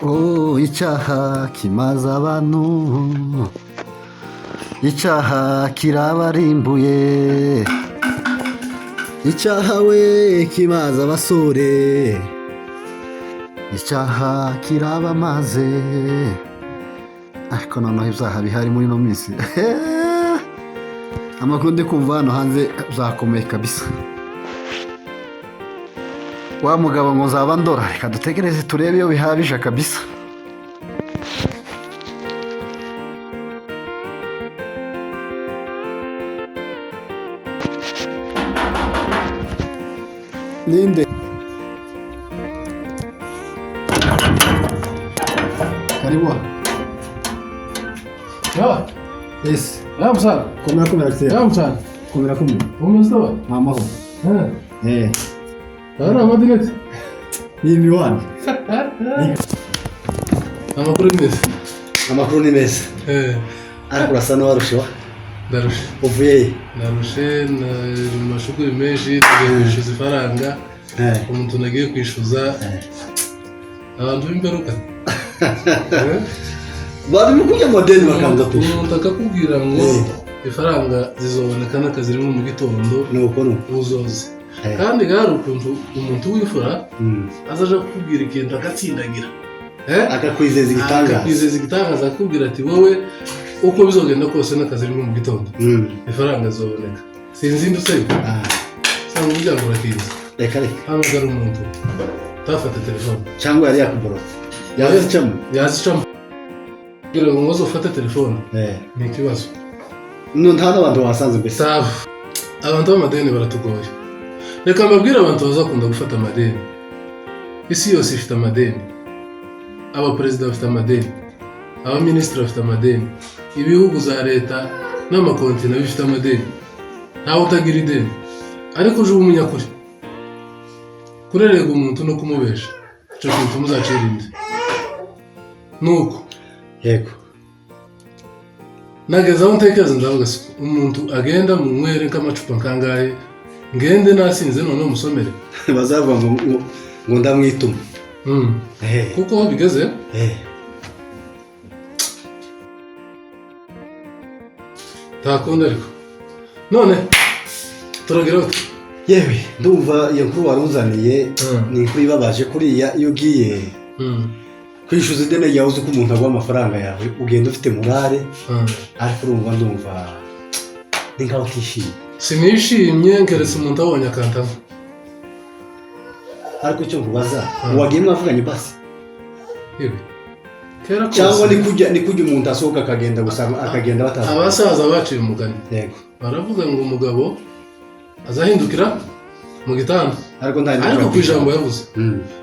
Oh, icyaha kimaze abantu, icyaha kirabarimbuye, icyaha we kimaze abasore, icyaha kirabamaze. Ariko noneho ibyaha bihari muri ino minsi, amakuru ndi kumva hano hanze byakomeye kabisa. Wa mugabo ngo nzaba ndora, reka dutegereze turebe iyo bihabije kabisa. Ninde? Karibu. Ya, Yes. ya musaza. Komera komera Ya kitera. musaza. Komera komera. Umeze ute? Ni amahoro. Eh. Eh, Ari amadinete. ni imiwani. Amakuru ni meza. Amakuru ni meza. Eh, Ariko urasa n'uwarushe wa. ndarushe. Uvuye he? Ndarushe na mu mashuri menshi tugiye kwishyuza ifaranga. Eh. Umuntu nagiye kwishyuza abantu b'imperuka. Eh? Barimo kurya amadeni bakanga kwishyura. Umuntu akakubwira ngo Eh. ifaranga zizoboneka n'akazi rimwe mu gitondo Ni uko ni uko. uzoze. Eh. Kandi hari ukuntu umuntu w'imfura azaja kukubwira ikintu agatsindagira. Eh? Akakwizeza igitangaza. Akakwizeza igitangaza akakubwira ati wowe uko bizogenda kose n'akazi rimwe mu gitondo ifaranga zizoboneka. Sinzi nduse Ah, usanga umuryango uratinze. Reka reka. Hamagara umuntu utafata telefone. Cyangwa yari yakuborotse. Yazicamo. Yazicamo kugira ngo ngo ufate telefone Eh. ni ikibazo. No nta n'abantu wasanze mbese. Sawa, abantu b'amadeni baratugoye. Reka mbabwire abantu bazakunda gufata amadeni. Isi yose ifite amadeni, abaperezida bafite amadeni, abaminisitiri bafite amadeni, ibihugu za leta n'amakontinent bifite amadeni. Ntawe utagira ideni, ariko uje uba umunyakuri. Kurerega umuntu no kumubesha, icyo kintu muzacirinde. Nuko Yego. nageze aho ntekereza ndavuga se umuntu agenda mu nywere nk'amacupa nkangahe ngende nasinze noneho musomere. Bazavuga ngo ngo ndamwituma. Eh. Kuko aho bigeze Eh. nta kundi, ariko none turagira bate? Yewe ndumva iyo nkuru waruzaniye ni inkuru ibabaje kuriya. Iyo ugiye kwishyuza ideni ryawe uzi ko umuntu aguha amafaranga yawe, ugenda ufite morale, ariko urumva ndumva ni nkaho utishimye. Sinishimye nkeretse umuntu abonye akantamo. Ariko icyo nkubaza, wagiye mwavuganye basi? Yewe kera Cyangwa kose ni kujya umuntu asohoka akagenda gusa, akagenda batazi? Abasaza baciye umugani. Yego. Baravuga ngo umugabo azahindukira mu gitanda Ariko nta ariko ku ijambo yavuze.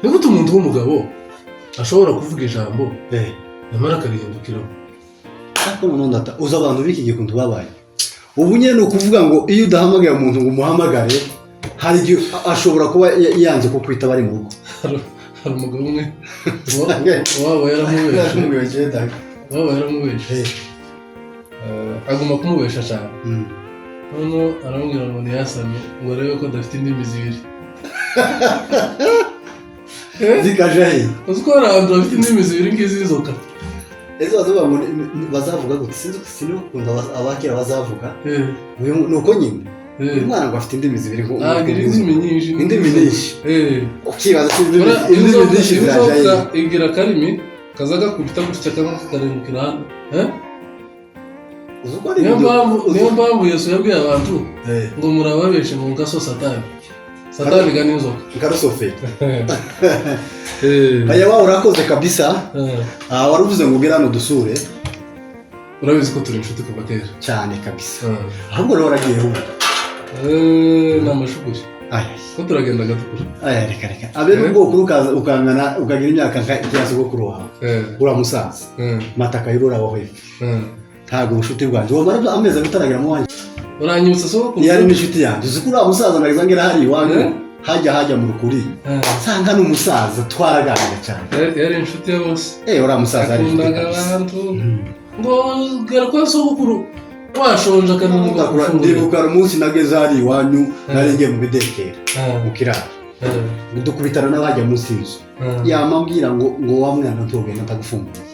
Ni gute umuntu w'umugabo ashobora kuvuga ijambo nyamara akarihindukiraho? Ariko noneho ndata uzi abantu b'iki gihe ukuntu babaye ubu nyine. Ni ukuvuga ngo iyo udahamagaye umuntu ngo umuhamagare, hari igihe ashobora kuba yanze kukwita bari mu rugo. Hari umugabo umwe waba yaramubeshe, waba yaramubeshe. Aguma kumubesha cyane. Noneho aramubwira ngo ntiyasame ngo arebe ko adafite indimi zibiri. Zikaja he? Uzi ko hari abantu bafite indimi zibiri nk'iz'inzoka? Ese bazavuga ngo bazavuga gute? Sinzi, siniba abakera bazavuga. Ni uko nyine uyu mwana ngo afite indimi zibiri Agira indimi nyinshi. Indimi nyinshi. Ukibaza se indimi nyinshi ziraja Inzoka he? igira akarimi kaza gakubita gutya kamwe kakarengukira hano. Eh? Uzi ko ari Niyo mpamvu niyo mpamvu Yesu yabwiye abantu ngo murababeshe ngo nkaso Satani, Satani gana inzoka. Nka rusoferi. Aya wawe urakoze kabisa. Ah, wari uvuze ngo ugere hano dusure. Urabizi ko turi inshuti kuva kera. Cyane kabisa. Ahubwo rero waragiye ubu? Ni amashuguri. Aya. Ko turagenda gatukura. Aya, reka reka, abe n'ubwoko ukangana ukagira imyaka nka ya sogokuru wawe, uramusaza. Mata kayirura waho hepfo. Ntabwo ubucuti bwanjye wamara amezi abiri utaragera mu wanjye. Uranyibutsa sogokuru. Niyo arimo inshuti yanjye, uzi ko uriya musaza nageza ngera hariya iwanyu, hajya mu rukuri, nsanga ni umusaza twaraganira cyane. Yari inshuti ya bose. Eh, uriya musaza ari inshuti Yakundaga kabisa. abantu ngo gera kwa sogokuru washonje akananirwa gufungura. Ndibuka umunsi nageze hariya iwanyu, nari ngiye mu bidekera mu kiraro. Dukubitana n'abajya munsi y'inzu. Yamambwira ngo wa mwana ntugenda ntagufunguriye.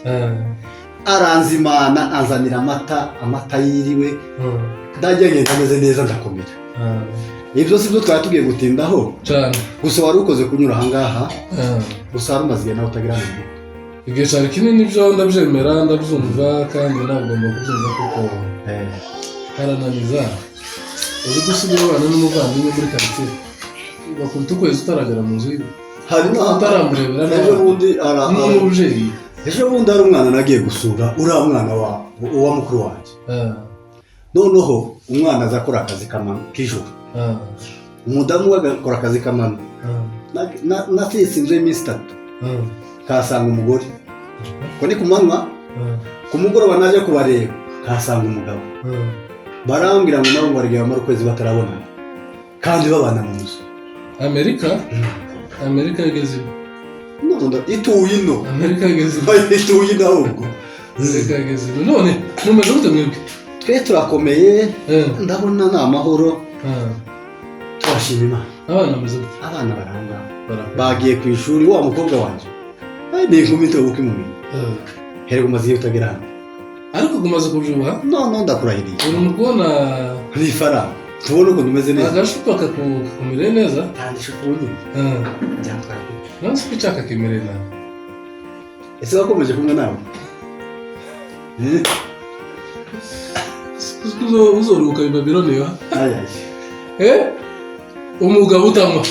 Aranzimana, anzanira amata, amata yiriwe. Ndajya ngenda ameze neza, ndakomera. Ibyo si byo twari tugiye gutindaho. Cyane. Gusa wari ukoze kunyura ahangaha. Gusa wari umaze igihe nawe utagira ngo Igihe cyari kinini, byo ndabyemera, ndabyumva, kandi nagomba kubyumva kuko harananiza. Uzi gusiga ubana n'umuvandimwe muri karitsiye, bakubita ukwezi utaragera mu nzu yiwe, Hari utaramurebera ejo nabi bundi n'umubyeyi. Ejo bundi hari umwana nagiye gusura, uriya mwana wa mukuru wanjye. Noneho umwana aza akora akazi k'ijoro, umudamu we agakora akazi k'amanywa. Natetse inzu y'iminsi 3, kahasanga umugore ko ni ku manywa. Ku mugoroba naje kubareba, kahasanga umugabo. Barambwira ngo nabo barigiye bamara ukwezi batarabonana kandi babana mu nzu. Amerika yageze iwe. None ituye ino. Amerika yageze iwe. Ituye ino ahubwo. Amerika yageze iwe. None mumeze gute mwebwe? Twe turakomeye. Ndabona ni amahoro. Turashima Imana. Abana bameze gute? Abana baranga. Barakora. Bagiye ku ishuri. Wa mukobwa wanjye, ni inkumi itobuka imumenya. Herega umaze igihe utagera hano. Ariko kumaze kubyibuha. None ndakurahiriye. Uri mu kubona. Ni ifaranga, tubone ukuntu umeze neza. Agashupa kakumereye neza. Kandi ishupa nyine byantwara. Nonse ko icyaka kimereye nabi. Ese wakomeje kumwe nawe? Uzoruhuka i Babiloni wa Ay, ay. Umugabo utanywa,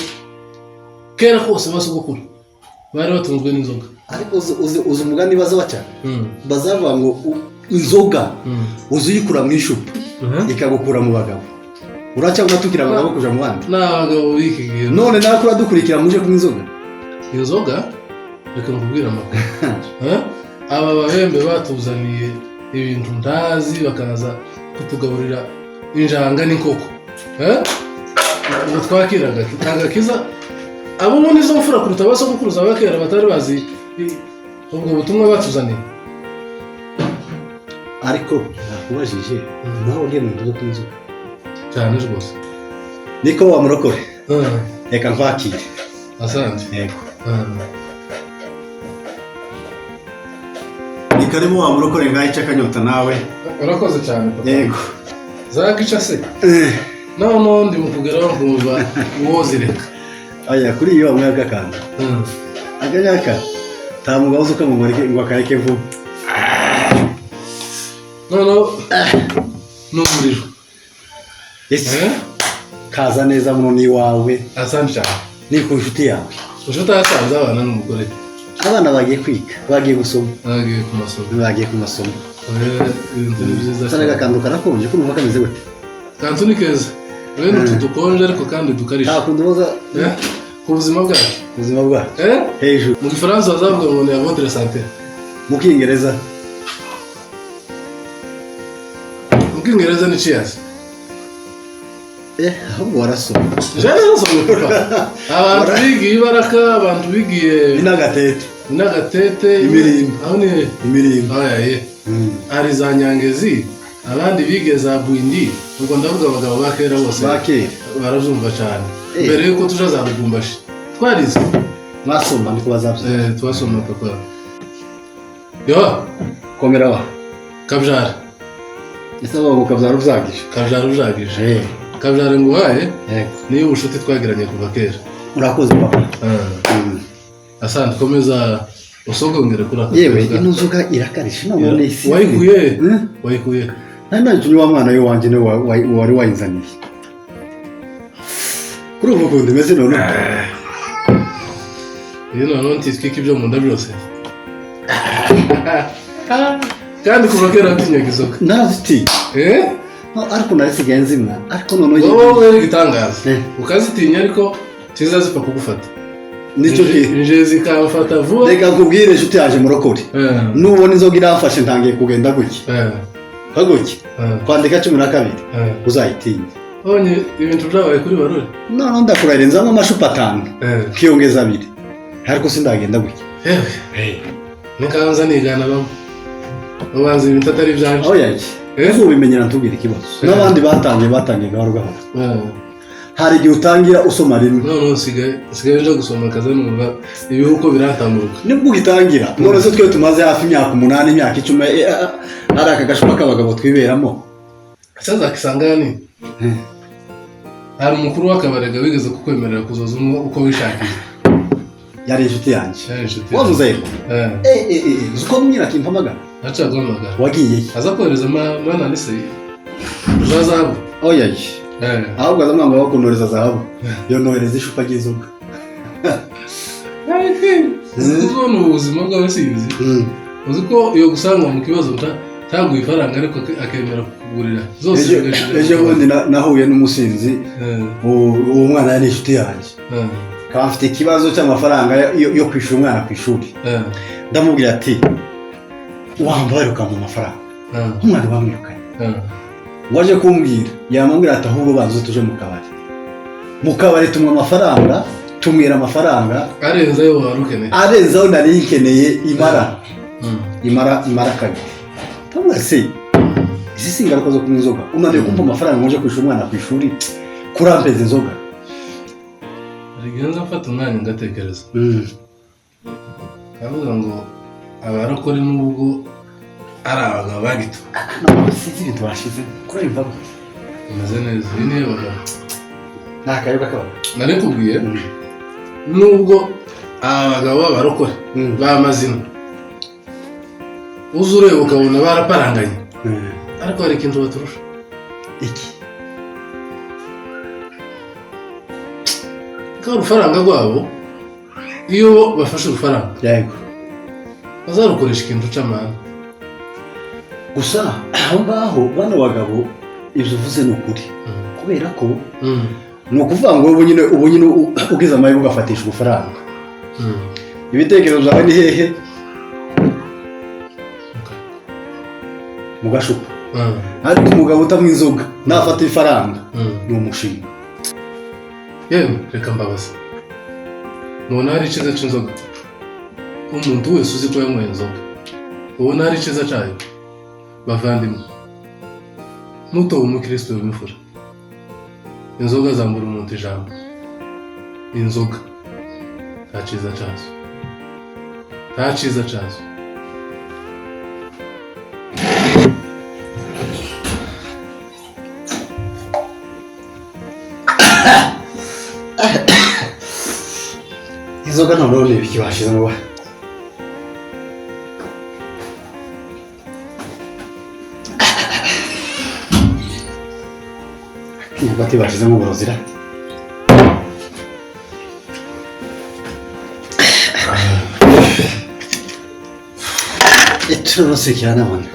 kera kose basogokuru bari batunzwe n'inzoga. Ariko uzi umugani baza baca? Bazavuga ngo inzoga uzi uyikura mu ishupa, ikagukura mu bagabo. Uracyabona tukiri abagabo kuja mu bandi. N'abagabo b'iki gihe. None nawe uradukurikira muje kunywa inzoga. Inzoga, reka nkubwire amakuru. Aba babembe batuzaniye ibintu ntazi, bakaza kutugaburira injanga n'inkoko. Ubu twakiraga agakiza. Abo ubundi izo mfura kuruta abasogokuruza ba kera batari bazi ubwo butumwa batuzaniye. Ariko nakubajije, nawe ugiye mu bintu byo kunywa inzoga? Cyane rwose. Niko wa murokore, reka nkwakire. Asante. Yego. Ni karibu wa murokore, ngaho ica akanyota nawe. Urakoze cyane, papa. Yego. Zagica se. Noneho ndi mu kugeraho nkumva uwozireka. Aya, kuri iyo wamwe agakanda akanyaka, nta mugabo uzi uko ngo akareke vuba. Noneho ni umuriro. Ese kaza neza muno ni iwawe. Asante cyane. Ni ku nshuti yawe. Inshuti yasanze abana n'umugore. Abana bagiye kwiga, bagiye gusoma. Bagiye ku masomo. Bagiye ku masomo. Ibintu ni byiza Asa cyane. n'agakantu karakonje, ko numva kameze gute? Kantu ni keza bene utu dukonje, ariko kandi dukarisha. Nta kuntu uboza. Ku buzima bwacu. Ubuzima bwacu hejuru. Mu gifaransa bazavuga ngo ni à votre santé. Mu Kingereza? Mu Cyongereza ni cheers. Ahubwo warasoma. Jewe nasomye, papa. Abantu bigiye ibaraka, abantu bigiye Ni n'agatete. N'agatete. Imirimbo. Aho ni Imirimbo. Oya ye. Hari za Nyangezi, abandi bige za Bwindi. Ubwo ndavuga abagabo ba kera bose. Ba kera. Barabyumva cyane. Mbere yuko tuja za Lubumbashi twarize. Mwasoma, niko bazabyita. Twasoma, papa yo. Komera wa. Kabyara. Ese abo ukabyara ubyagije? Kabyara ujagije. Kabyara nguhaye. Yego. Niyo ubucuti twagiranye kuva kera. Urakoze, papa. Asante, komeza usogongere kuri aka Yewe, kazi. ino nzoga irakarisha none isi. Wayikuye? Wayikuye? Nari nagitumye wa mwana we wanjye, niwe wari wayinzaniye. Kuri ubu ukuntu imeze none. Iyo noneho ntitwika ibyo mu nda byose, kandi kuva kera watinyaga inzoga. Narazitinya. No, ariko narisigaye nzimwa, ariko noneho Wowe ni igitangaza. Eh. Ukazitinya, ariko tiza zipfa kugufata. Nicyo kintu. Nje zikamfata vuba. Reka nkubwire, inshuti yaje murokore, nubona inzoga iramfashe ntangiye kugenda gutya nka gutya, kwandika 12, uzayitinye. Abonye ibintu byabaye kuri barore. Noneho ndakurahira, nzanywa amacupa atanu, nkiyongeza abiri, ariko sindagenda gutya. Yewe, nikanza nigana bamwe ubanza ibintu atari ibyanje. Aho yagiye uzubimenyera, ntubwire ikibazo. N'abandi batangiye, batangiye gahoro gahoro. Hari igihe utangira usoma rimwe. Noneho nsigaye nja gusoma akaza numva ibihuko biratambuka. Nibwo ugitangira. None se twe tumaze hafi imyaka 8, imyaka 10, ari aka gashupa k'abagabo twiberamo. Cyazakisanga ni hari umukuru w'akabarega wigeze kukwemerera kuzoza umwe uko wishakiye. Yari inshuti yanjye. Yari inshuti. Wamuzaye? Eh. Uzi ko nyina akimpamagara? Acaguhamagara. Wagiye? Aza kohereza mana nise za zahabu. Oya. Ahubwo azamwanga bakunoreza zahabu. Yonohereza ishupa ry'inzoga. Uzibona ubuzima bw'abasinzi. Uzi ko iyo gusanga mu kibazo ntaguha ifaranga ariko akemera kukugurira zose. Ejo bundi nahuye n'umusinzi, uwo mwana yari inshuti yanjye. Kaba afite ikibazo cy'amafaranga yo kwishyura umwana ku ishuri. Ndamubwira ati wambaye ukampa amafaranga, umwana bamwirukanye. Waje kumbwira yamubwira ati ahubwo banza tuje mu kabari. Mu kabari tumwe amafaranga, tumwira amafaranga arenzayo wari ukeneye, arenzaho nari nkeneye imara kabiri. Ndamubwira se izi si ingaruka zo kunywa inzoga, unaniwe kumpa amafaranga ngo uje kwishyura umwana ku ishuri kurampeza inzoga. Rigenza mfata umwanya ngatekereza. Ndavuga ngo abarokore nubwo ari abagabo bagito. Sinzi ibintu bashize kuri imbago. Bimeze neza, iyi niyo bagabo. Ni akayoga k'abagabo. Nari nkubwiye nubwo abagabo b'abarokore b'amazina uza ureba ukabona baraparanganye, ariko hari ikintu baturusha. Iki? Ka urufaranga rwabo, iyo bafashe urufaranga yego bazarukoresha ikintu c'amahanga. Gusa aho ngaho bano bagabo ibyo uvuze ni ukuri, kubera ko ni ukuvuga ngo ubu nyine ugize amahirwe ugafatisha ubufaranga, ibitekerezo byawe ni hehe? Mu gashupa. Ariko umugabo utanywa inzoga nafata ifaranga ni umushinga. Yewe reka mbabaze, mubona hari icyiza cy'inzoga? Umuntu wese uzi ko yanyweye inzoga ubona hari icyiza cyayo? Bavandimwe, mutowe umukristo w'imfura, inzoga zambura umuntu ijambo. Inzoga nta cyiza cyazo, nta cyiza cyazo. Inzoga noneho ni ibiki bashyizemo ba? Imyumbati bashyizemo uburozi ra. Turabaseka nabona.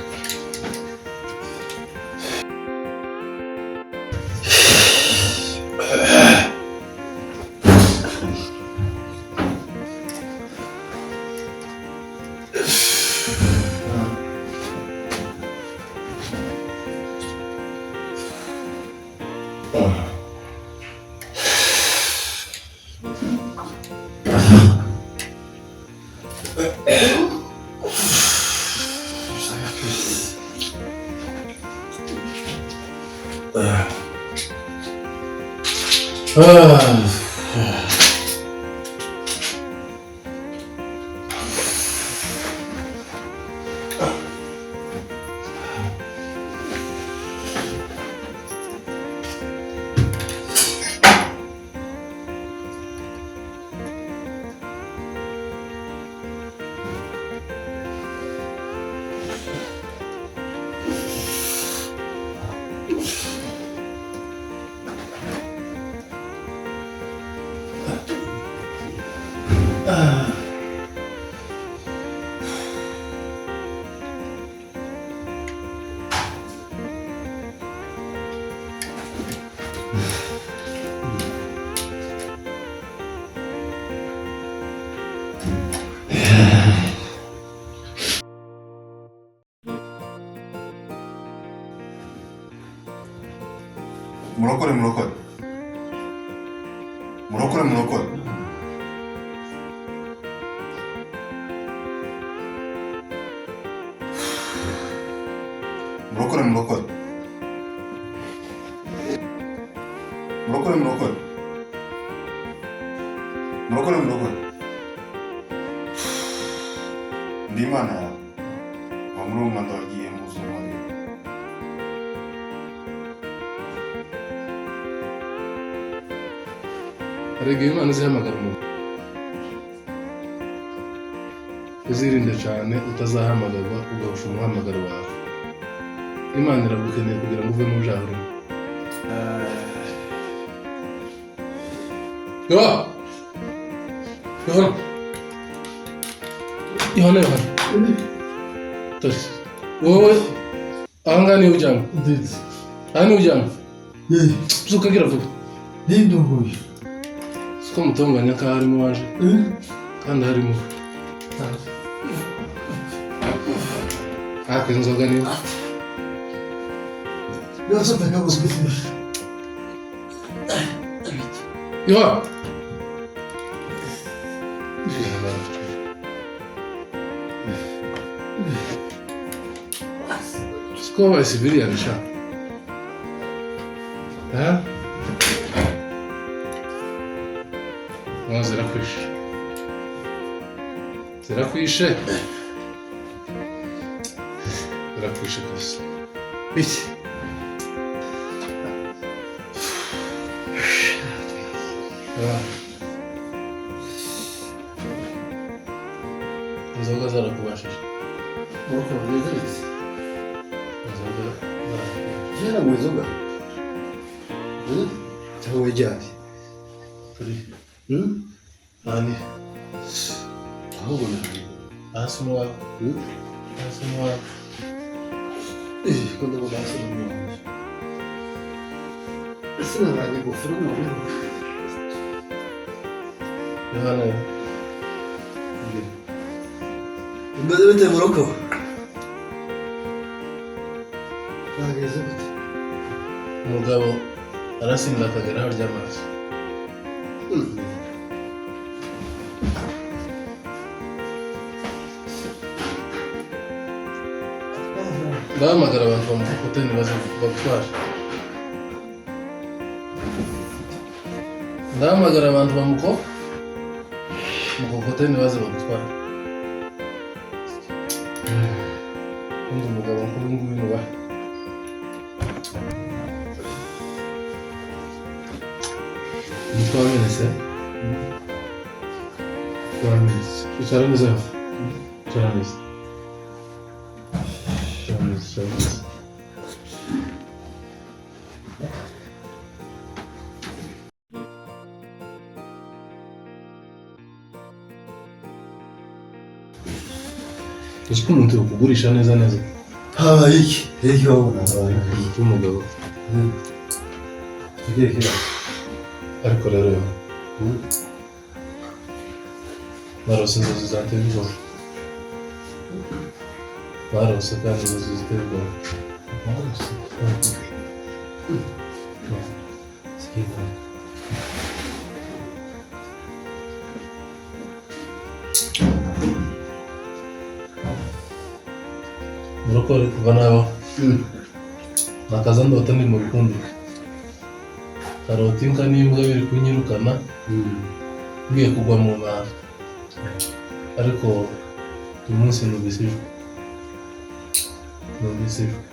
Murokore, murokore. Murokore, murokore. Murokore, murokore. Murokore, murokore, murokore, murokore, ndi Imana yawe. Va muri uwo mwanda wagiye mu buzima. Hari igihe Imana izihamagara umuntu. Uzirinde cyane utazahamagarwa ugahusha umuhamagaro wawe. Imana iragukeneye kugira ngo uve mu byaha urimo. Yohana, Yohana, Yohana, Yohana, dore wowe ahangaha niho ujyana, aha niho ujyana. Byuka, gira vuba. Ninduguye. Siko mutonganya ko harimo waje kandi harimo ariko inzoga niyo. Yohana. Siko wabaye civilian sha? Ha? No, zirakwishe, zirakwishe, zirakwishe kabisa. Biki? Ah. Inzoga zarakubashije. Murokore, bimeze bite? Inzoga zarakubashije. Yaranywa inzoga cyangwa wejyane? Turi nani? Ahubwo nawe. Hasi n'uwawe, hasi n'uwawe. Ko ndabona hasi n'uwawe, sinabanye ingofero noneho. Yohana. Bimeze bite, muroko? Bageze gute? Umugabo arasinda akagera aho aryama hasi. Ndahamagara abantu bamukokoteni baze bagutware. Ndahamagara abantu bamuko mukokoteni baze bagutware. Undi mugabo nk'uyu nguyu nubahe. Umutwe wamenetse, wamenetse. Icara neza, icara neza, icara neza, icara neza. Uzi ko umuntu yokugurisha neza neza? Habaye iki? Iki wabona habaye iki? Umutwe w'umugabo. Tugiye kira. Ariko rero yo narose inzozi zateye ubwoba. Narose kandi inzozi ziteye ubwoba. Narose. Sikiye. Murokore, kuva nabaho nakaza ndota ndi mu rukundo, karota imbwa n'imbwa biri kunyirukana, ngiye kugwa mu manga. Ariko uyu munsi numvise ijwi, numvise ijwi.